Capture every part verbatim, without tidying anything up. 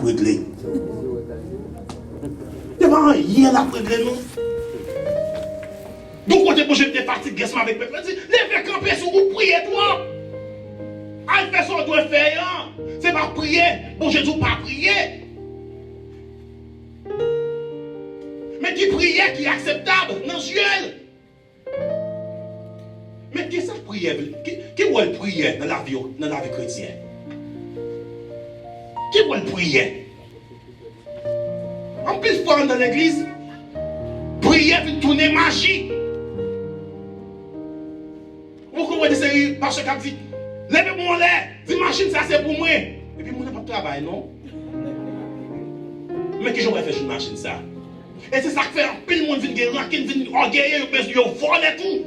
regle. Se pa anyen l ap regle, non. Gon kote Bondye te fatige ansanm avèk pèp la, di, leve kanpe sou ou, priye twòp. Al fè sa w dwe fè an. Se pa priye. Bondye di w pa priye. Men ki priyè ki akseptab nan zye l? Men ki sa priyè vle? Ki, ki wòl priyè nan lavi, nan lavi kretyen? Ki wòl priyè? Anpil fwa anndan legliz, priyè vin tounen maji. Ou poko wè de seri pastè k ap di, leve men w anlè, di machin sa se pou mwen. Epi moun nan p ap travay non. Men kijan w pral fè jwenn machin sa? E se sa k fè anpil moun vin gen rankin, vin ògeye, yo bezwen yo vòlè tou.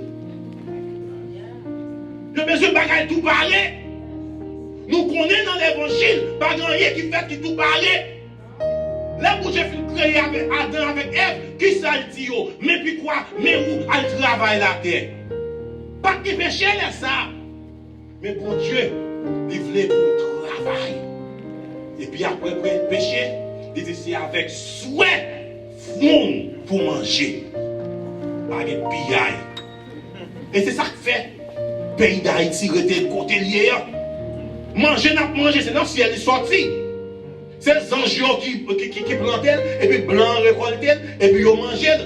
Yo bezwen bagay tou pare. Nou konnen nan levanjil, pa gen anyen ki fèt ki tou pare. Lè Bondye fin kreye avè-, Adan avèk Èv, kisa l di yo? Men pikwa, men ou, al travay latè. Pa t gen peche lè sa a. Men Bondye, li vle pou w travay. Epi apre pre-, peche, li di se avèk swè fwon w pou w manje. Pa gen piyay. E se sa k fè peyi Dayiti rete kote l ye a. Manje n ap manje, se nan syèl li sòti. Se zanj yo ki, ki, ki, ki plante l, epi blan an rekòlte l, epi yo manje l.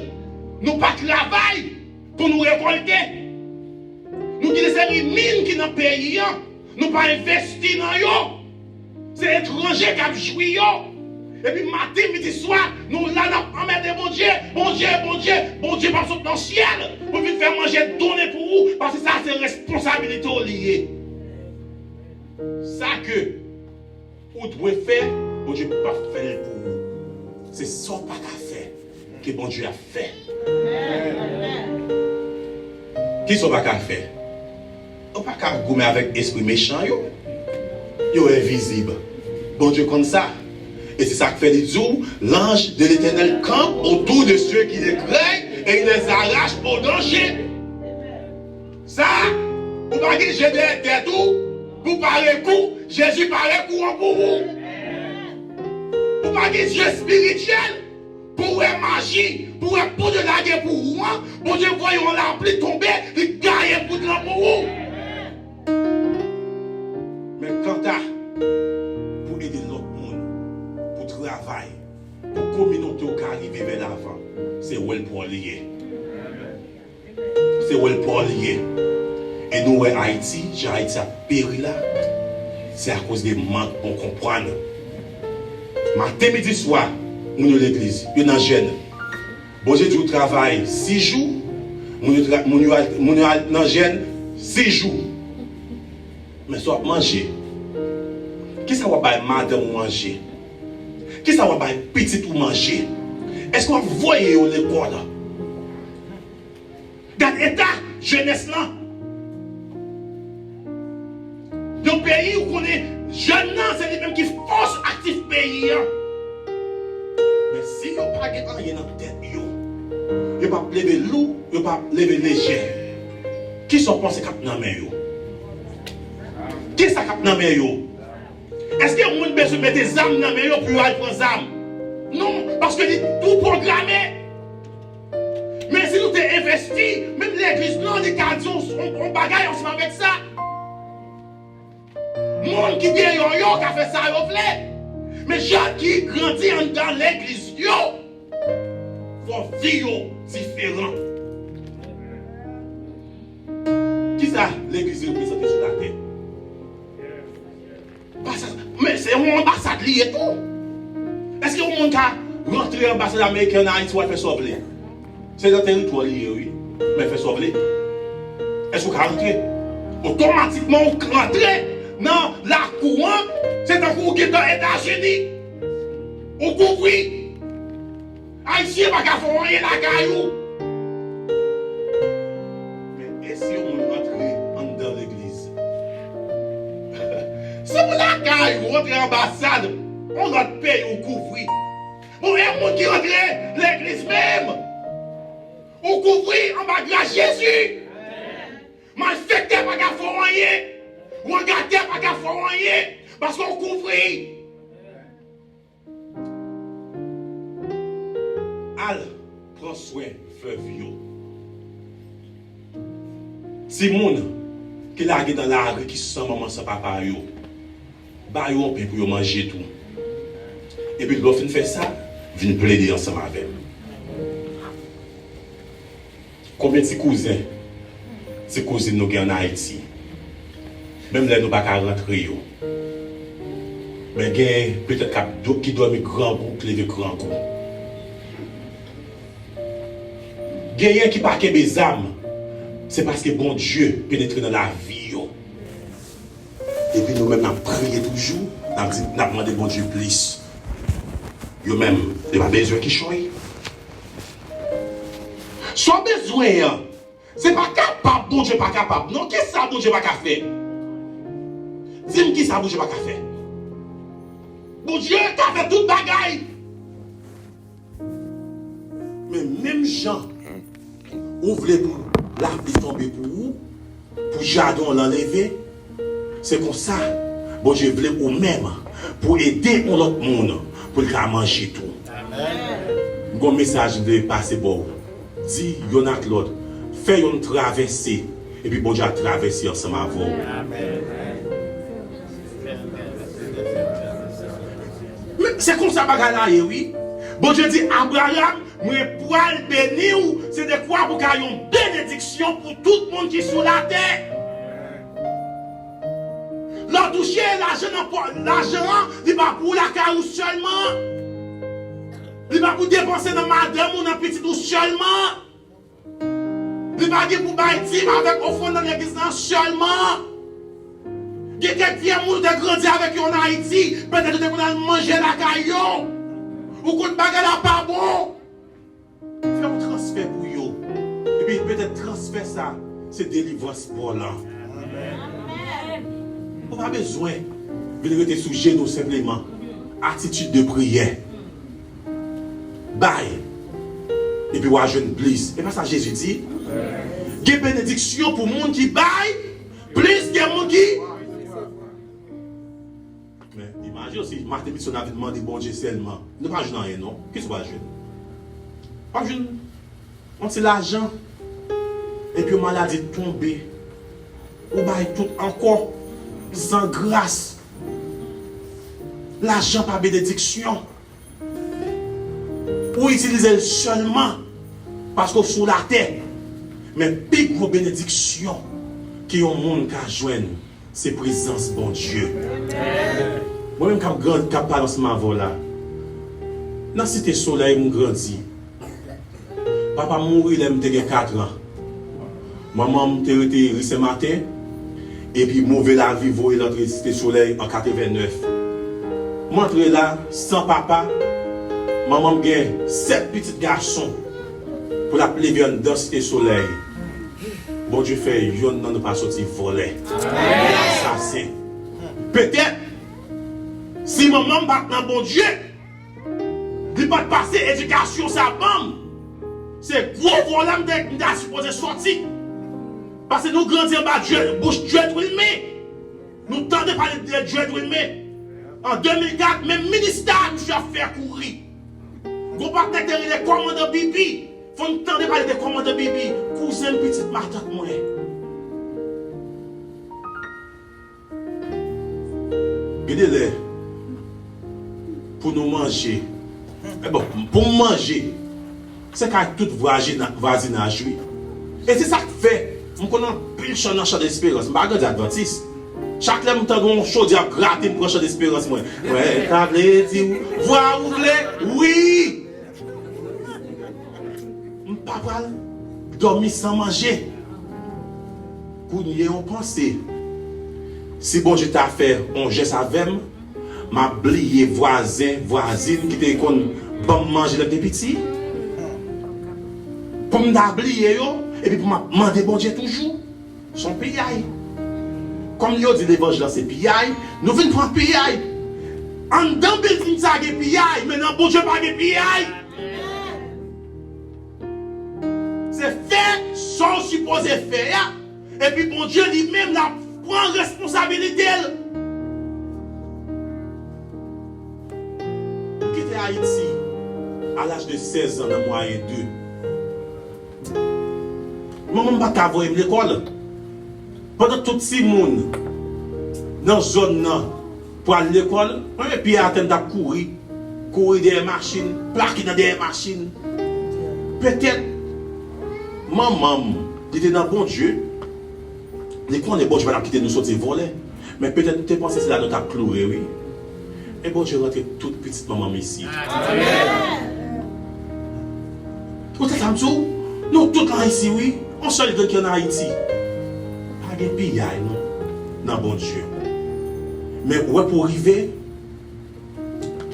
Nou pa travay pou nou rekòlte. Nou gen de seri min ki nan peyi an, nou pa envesti nan yo. Se etranje k ap jwi yo. Epi maten, midi, swa, nou la n ap anmède Bondye. Bondye, Bondye, Bondye p ap sot nan syèl pou vin fè manje donnen pou ou, paske sa se responsabilite w li ye. Sa ke ou dwe fè, Bondye p ap fè l pou ou. Se sa w pa ka fè ke Bondye ap fè. Kisa w pa ka fè? Ou pa ka goumen avèk espri mechan yo. Yo envizib. Bondye konn sa. E se sa k fè li di w, l'ange de l'Éternel campe autour de ceux qui le craignent et il les arrache au danger. Sa, ou pa gen je dèyè tèt ou pou pare kou, Jezi pare kou an pou ou. Ou pa gen je espirityèl pou wè maji, pou wè poud yo lage pou ou an, Bondye voye yon lapli tonbe, li gaye poud lan pou ou. Men kanta pou ede lòt moun, pou travay, pou kominote w ka rive vè lavan, se wòl pa w li ye. Se wòl pa w li ye. E nou wè Ayiti, jan Ayiti ap peri la, se akoz de mank bon konprann. Maten, midi, swa, moun yo legliz, yo nan jèn. Bondye di w travay sis jou, moun yo tra-, moun yo al, moun yo al nan jèn sis jou. Men sa w ap manje, kisa w ap bay madanm ou manje? Kisa w ap bay pitit ou manje? Èske w ap voye yo lekòl? Gad eta jenès lan. Yon peyi ou konnen jèn nan se li menm ki fòs aktif peyi an. Men si yo pa gen anyen nan tèt yo, yo p ap leve lou, yo p ap leve lejè. Kisa w panse k ap nan men yo? Kisa k ap nan men yo? Èske yon moun bezwen mete zam nan men yo pou yo al pran zam? Non, paske li tou pwograme. Men si nou te envesti, menm legliz nou an, li ka di yon, yon, yon bagay ansanm avèk sa. Moun ki deyò yo ka fè sa yo vle. Men jèn ki grandi anndan legliz yo, fò vi yo diferan. Kisa legliz reprezante sou latè? Anbasad, men se yon anbasad li ye tou. Èske yon moun ka rantre anbasad ameriken an Ayiti, w al fè sa w vle? Se nan teritwa w li ye, wi. Men fè sa w vle. Èske w ka rantre? Otomatikman, ou rantre nan lakou an, se tankou w gentan Etazini. Ou kouvri. Ayisyen pa ka fè w anyen lakay ou. Men e si yon moun rantre anndan legliz? Se pou lakay ou, rantre anbasad yon lòt peyi ou kouvri. Bon, e moun ki rantre legliz menm? Ou kouvri anba gras Jezi. Malfektè pa ka fè w anyen. Wangatè pa ka fè w anyen. Paske w kouvri. Al pran swen flèv yo. Timoun ki lage nan lari, ki san manman, san papa yo, ba yo yon pen pou yo manje tou. Epi lè w fin fè sa, vin plede ansanm avè m. Konbyen ti kouzen, ti kouzin nou gen ann Ayiti? Menm lè nou pa ka rantre yo. Men gen petèt k ap dò-, ki dòmi grangou, k leve grangou. Genyen ki pa kenbe zam, se paske Bondye penetre nan lavi yo. Epi nou menm n ap priye toujou, n ap di, n ap mande Bondye plis. Yo menm, yo pa bezwen kichòy. Sa w bezwen an, se pa kapab, Bondye pa kapab. Non, kisa Bondye pa ka fè? Di m kisa Bondye pa ka fè. Bondye ka fè tout bagay. Men menm jan ou vle pou lapli tonbe pou ou, pou jaden w lan leve, se konsa Bondye vle ou menm pou ede yon lòt moun pou l ka manje tou. M gon mesaj m vle pase ba w. Di yonn ak lòt, fè yonn travèse, epi Bondye ap travèse ansanm avè w. Men se konsa bagay la ye, wi. Bondye di Abraram, mwen pral beni w, se dekwa pou ka yon benediksyon pou tout moun ki sou latè. Lè w touche lajan nan pò-, lajan an, li pa pou lakay ou sèlman. Li pa pou depanse nan madanm ou, nan pitit ou sèlman. Li pa gen pou bay dim avèk ofrann nan legliz lan sèlman. Gen kèk vye moun ou te grandi avèk yo ann Ayiti, petèt ou te konn al manje lakay yo. Ou konn bagay la pa bon. Fè yon transfè pou yo. Epi petèt transfè sa, se delivrans pa w lan. Ou pa bezwen vin rete sou jenou senpleman. Atitid de priyè. Bay. Epi w a jwenn plis. E pa sa Jezi di? Gen benediksyon pou moun ki bay, plis gen moun ki. Men, imajine w si maten piti w nan vin mande Bondye sèlman. Nou pa jwenn anyen, non. Kisa w pral jwenn? W ap jwenn yon ti lajan. Epi yon maladi tonbe. Ou bay tout ankò. San gras. Lajan pa benediksyon. Ou itilize l sèlman paske w sou latè. Men pi gwo benediksyon ke yon moun ka jwenn, se prezans Bondye. Mwen menm k ap gran-, k ap pale ansanm avè w la, nan Site Solèy m grandi. Papa m mouri lè m te gen kat an. Manman m te rete ri Sen Maten, epi move lavi voye l antre Site Solèy an katrevennèf. M antre la san papa. Manman m gen sèt pitit gason pou l ap leve anndan Site Solèy. Bondye fè yonn nan nou pa soti vòlè, asasen. Petèt, si manman m pa t nan Bondye, li pa t pase edikasyon sa ban m, se gwo vòlè m te, m ta sipoze sòti. Paske nou grandi anba Dye-, bouch Djed Wilmé. Nou tande pale de Djed Wilmé. An de mil kat, menm minista misye ap fè kouri. Gon patnè te rele Kòmandan Bibi. Fò n tande pale de Kòmandan Bibi, kouzen pitit matant mwen. Gen de lè, pou nou manje, e bon, pou m manje, se kay tout vwajina-, vwazinaj, wi. E se sa k fè m konn anpil chan nan Chan Desperans. M pa grandi advantis. Chak lè m tande yon chodyè ap grate, m pran Chan Desperans mwen. Mwen ta vle di w, vwa ou vle, wi! M pa pral dòmi san manje. Kounye yon panse, si Bondye ta fè yon jès avè m, m ap bliye vwazen, vwazin ki te konn ban m manje lè m te piti. Pou m ta bliye yo, epi pou m ap mande Bondye toujou. Se yon piyay. Kòm yo di levanjil la se piyay, nou vin pran piyay. Anndan bilding sa gen piyay, men nan Bondye pa gen piyay. Se fè sa w sipoze fè a, epi Bondye li menm l ap pran responsabilite l. Kite Ayiti a laj de sèz an nan mwayen de. Manman m pa t ka voye m lekòl. Pandan tout timoun nan zòn nan pral lekòl, mwen met pye atè, m t ap kouri, kouri dèyè machin, plake nan dèyè machin. Petèt manman m, li te nan Bondye, li konnen Bondye pa t ap kite nou soti vòlè. Men petèt nou te panse se la nou t ap kloure, wi. E Bondye rantre tout pitit manman m isit. Ou tande sa m di w? Nou tout la isi, wi. On sèl grenn ki ann Ayiti. Pa gen piyay, non, nan Bondye. Men ou wè, pou w rive,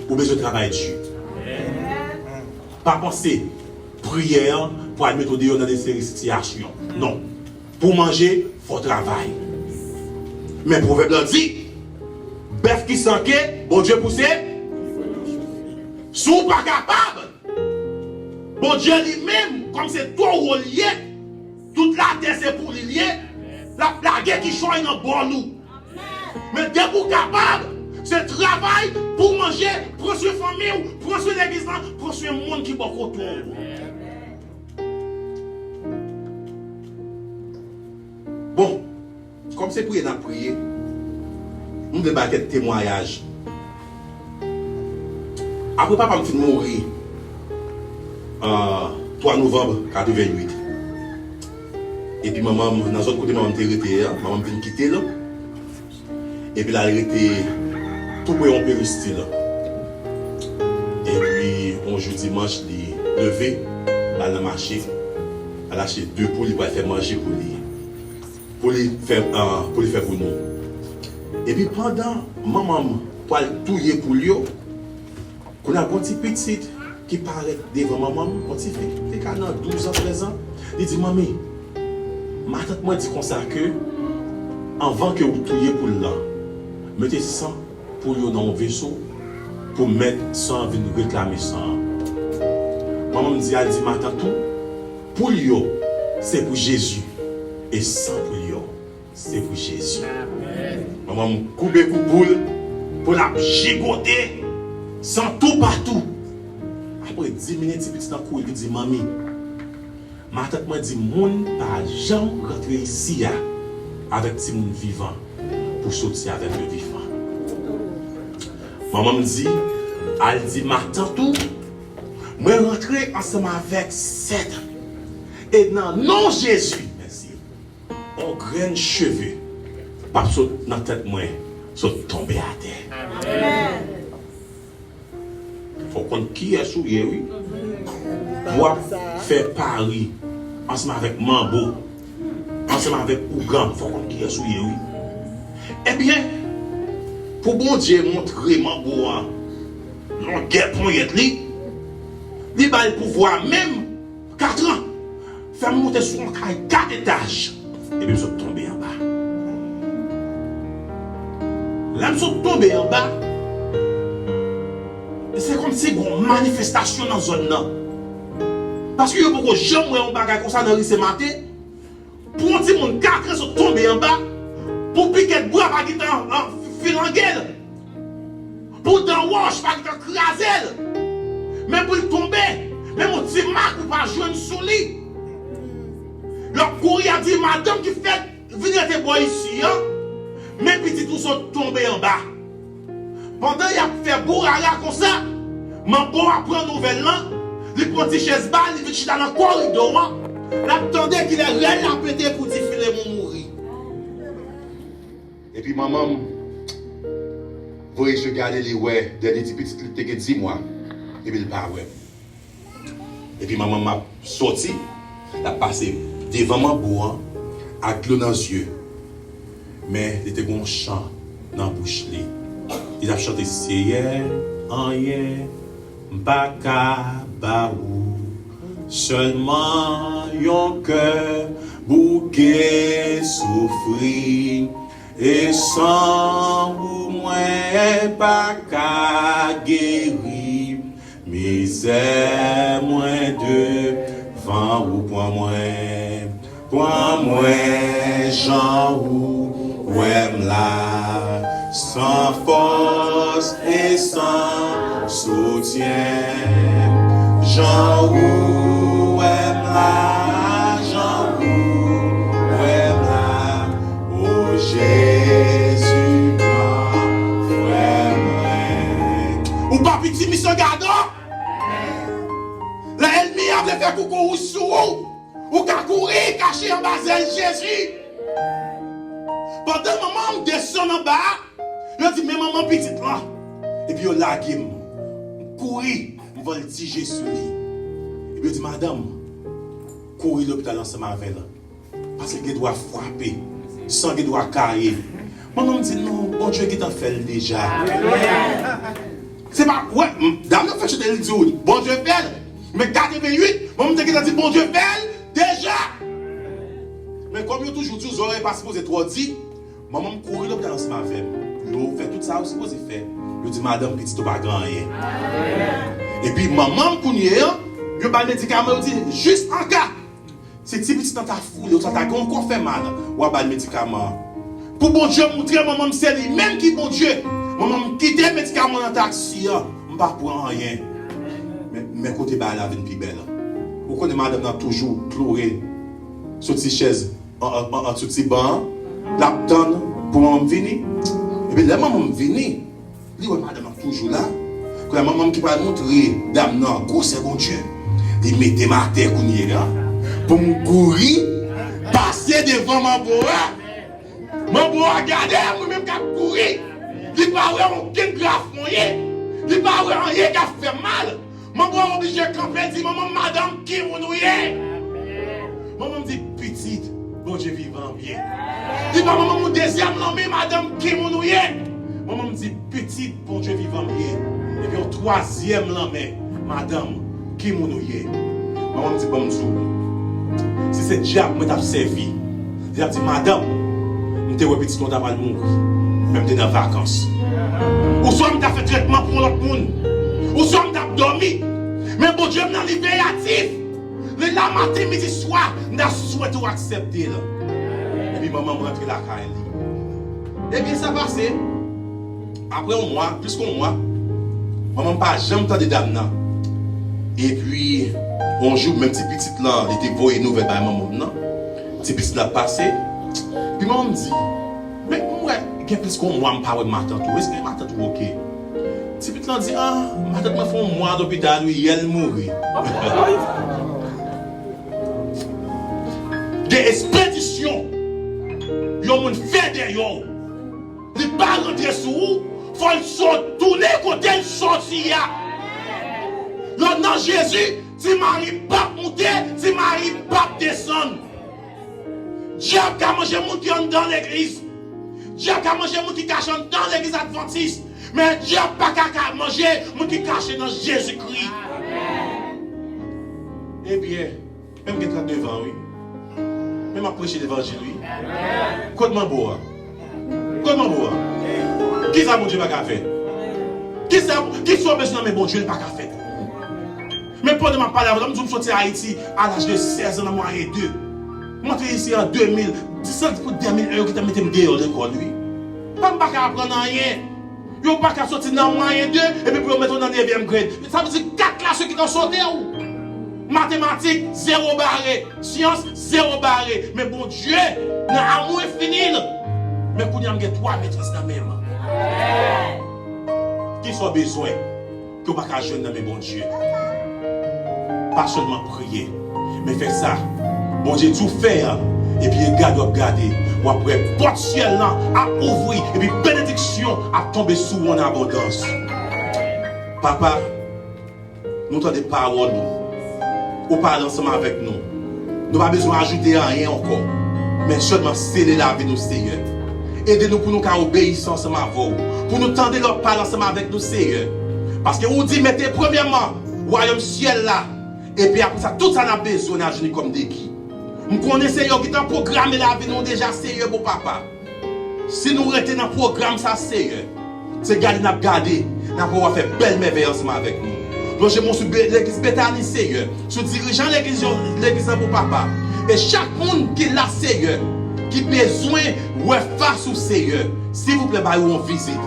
ou bezwen travay di. Pa panse priyè an pral mete w deyò nan de seri sitiyasyon. Non. Pou manje, fò w travay. Men pwovèb la di, bèf ki sanke, Bondye pouse. Si w pa kapab, Bondye li menm, kòm se towo l ye, tout latè se pou li l ye, l ap lage kichòy nan bòl ou. Men depi w kapab, se travay pou w manje, pran swen fanmi w, pran swen legliz lan, pran swen moun ki bò kote w. Bon, kòm se priye n ap priye, m vle bay kèk temwayaj. Apre papa m fin mouri, euh, twa novanm katreventuit, epi manman m, nan zòn kote manman m te rete a, manman m vin kite l. Epi l al rete tou pre yon peristil. Epi, yon jou dimanch, li leve, l al nan mache, l al achte de poul, li pral fè manje pou li. Pou li fè, ah, pou li fè pou nou. Epi, pandan manman m pral touye poul yo, kounye a, gon ti pitit ki parèt devan manman m, yon ti fi, te ka nan douz an, trèz an. Li di, "Manmi, matant mwen di konsa ke anvan ke ou touye poul lan, mete san poul yo nan yon veso pou mèt san an vin reklame san an." Manman m di, al di matant ou, poul yo, se pou Jezi, e san poul yo, se pou Jezi. Manman m koupe kou poul pou l ap jigote san toupatou. Apre dis minit, ti pitit lan kouri, li di, "Manmi, matant mwen di moun pa janm rantre isi a avèk timoun vivan pou soti avèk yo vivan." Manman m di, al di matant ou, mwen rantre ansanm avèk sèt. E nan non Jezi, mèsi. On grenn cheve p ap sot nan tèt mwen, sot tonbe atè. Amèn. Fò w konn kiyès ou ye, wi. Pou w ap fè pari ansanm avèk manbo, ansanm avèk ougan, fò w konn kiyès ou ye, wi. Ebyen, pou Bondye montre manbo an longè ponyèt li, li ba l pouvwa menm katran. Fè m monte sou yon kay kat etaj, epi m sot tonbe anba. Lè m sot tonbe anba, se kòmsi gon manifestasyon nan zòn nan. Paske yo poko janm wè yon bagay konsa nan ri Senmaten. Pou yon timoun katran sot tonbe anba, pou pikèt bwa pa gentan, ah, filange l. Pou dan wòch pa gentan kraze l. Men pou l tonbe, menm yon ti mak ou pa jwenn sou li. L ap kouri, ap di madanm ki fèk vin rete bò isi an, men pitit ou sot tonbe anba. Pandan y ap fè bourara konsa, manbo a pran nouvèl lan, li pran ti chèz ba l, li vin chita nan koridò an, l ap tande kilè rèl la pete pou di Filemon mouri. Epi manman m voye je gade, li wè dènye ti pitit li te gen dis mwa, epi l pa wè m. Epi manman m ap sòti, l ap pase devan manbo an ak dlo nan zye. Men li te gen yon chan nan bouch li. Li t ap chante, Seyè, anyen m pa ka ba ou, sèlman yon kè bouke soufri. E san ou mwen pa ka geri, mizè mwen devan ou pran mwen. Pran mwen jan ou wè m la, san fòs e san soutyen. Jan ou wè m la, jan ou wè m la, o Jezi pran frè mwen. Ou pa piti misyon gadon. Lè ènmi a vle fè koukouwouch sou ou, ou ka kouri kache anba zèl Jezi. Pandan manman m desann anba a, yo di, "Men manman pitit lan." Epi yo lage m. M kouri, m vòltije sou li. Epi yo di, "Madanm, kouri lopital ansanm avè l. Paske l gen dwa frape. San gen dwa kaye." Manman m di, "Non, Bondye gentan fè l deja." Se pa, wè, m, dam nan fè chante, li di w, "Bondye fè l." Men katrevenn uit, manman m te gentan di, "Bondye fè l deja." Men kòm yo toujou di w, zòrèy pa sipoze twò di, manman m kouri lopital ansanm avè m. Yo fè tout sa yo sipoze fè. Yo di, "Madanm, pitit ou pa gen anyen." Epi manman m kounye an, yo ba l medikaman, yo di, "Jis an ka si ti pitit lan ta foule, oswa ta gen yon kò fè mal, w a ba l medikaman an." Pou Bondye moutre manman m se li menm ki Bondye. Manman m kite medikaman nan taksi an, m pa pran anyen. Men, men kote bagay la vin pi bèl. Ou konnen madanm nan toujou kloure sou ti chèz an, an, an, an sou ti ban an, l ap tann pou manman m vini. Epi lè manman m vini, li wè madanm nan toujou la. Kounye a manman m ki pral montre dam nan gwosè Bondye. Li mete m atè kounye a pou m kouri pase devan manbo a. Manbo a gade m, mwen menm k ap kouri. Li pa wè okenn grafon ye. Li pa wè anyen k ap fè m mal. Manman oblije kanpe, di, "Manman, madanm, ki moun ou ye?" Manman di, "Pitit, Bondye vivan m ye." Li ba manman yon dezyèm lanmen, "Madanm, ki moun ou ye?" Manman di, "Pitit, Bondye vivan m ye." Epi yon twazyèm lanmen, "Madanm, ki moun ou ye?" Manman di, "Ban m di w, si se dyab mwen t ap sèvi, li t ap di, 'Madanm, m te wè pitit mwen ta pral mouri, men m te nan vakans. Oswa m ta fè trètman pou yon lòt moun. Oswa m t ap dòmi. Men Bondye m nan, li veyatif. Li la maten, midi, swa, m ta swete w aksepte l.'" Epi manman m rantre lakay li. Ebyen, sa pase. Apre yon mwa, plis ke yon mwa, manman m pa janm tande dam nan. Epi, yon jou, menm ti pitit lan, li te voye nouvèl bay manman m nan. Ti pitit la pase. Epi manman m di, "Men m wè gen plis ke yon mwa m pa wè matant ou. Èske matant ou oke?" Ti pitit lan di, "Ah, matant mwen fè yon mwa lopital, wi, yè l mouri." Gen espedisyon yon moun fè dèyè w. Li pa rantre sou ou, fò l sot tounen kote l soti a. Lè w nan Jezi, ti mari p ap moute, ti mari p ap desann. Dyab ka manje moun ki anndan legliz. Dyab ka manje moun ki kache anndan legliz advantis. Men dyab pa ka, ka manje moun ki kache nan Jezikri. Ebyen, men m gen trannde van, wi. Men m ap preche levanjil, wi. Kot manbo a? Kot manbo a? Kisa Bondye pa ka fè? Kisa, kisa w bezwen nan men Bondye, li pa ka fè? Men pandan m ap pale avè w la, m di w m soti Ayiti a laj de sèz an nan Mwayen de. M antre isi an de mil, san pou de mil euro ki te mete m deyò lekòl, wi. Pa m pa ka aprann anyen. Yo pa ka soti nan Mwayen de epi pou yo mete w nan nevyèm grade. Sa vle di kat la se ki nan sote w. Matematik, zewo bare. Syans, zewo bare. Men Bondye, nan amou enfini l, men kounye a m gen twa metris nan men m. Kisa w bezwen ke w pa ka jwenn nan men Bondye? Pa sèlman priye, men fè sa Bondye di w fè a, epi gade w ap gade, w ap wè pòt syèl lan ap ouvri, epi benediksyon ap tonbe sou w an abondans. Papa, nou tande pawòl ou. Ou pale ansanm avèk nou. Nou pa bezwen ajoute anyen ankò, men sèlman sele lavi nou, Seyè. Ede nou pou nou ka obeyisan ansanm avè w, pou nou tande lè w ap pale ansanm avèk nou, Seyè. Paske ou di, mete premyèman wayòm syèl la, epi apre sa, tout sa n ap bezwen, n a jwenn li kòm degi. M konnen, Seyè, ou gentan pwograme lavi nou deja, Seyè, bon Papa. Si nou rete nan pwogram sa, Seyè, se gade n ap gade, n ap wè w ap fè bèl mèvèy ansanm avèk nou. Lonje men w sou be-, legliz Betani, Seyè, sou dirijan legliz yo, legliz lan, bon Papa. E chak moun ki la, Seyè, ki bezwen wè fas ou, Seyè, silvouplè, ba yo yon vizit.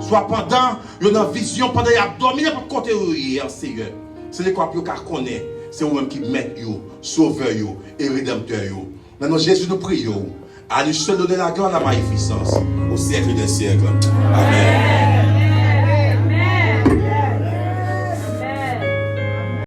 Swa pandan yo nan vizyon, pandan y ap dòmi, nenpòt kote yo ye an, Seyè. Se lekòl pou yo ka konnen se ou menm ki mèt yo, sovè yo e redanmtè yo. Nan non Jezi nou priye w. À lui seul l'honneur, la gloire, la magnificence au siècle des siècles. Amen.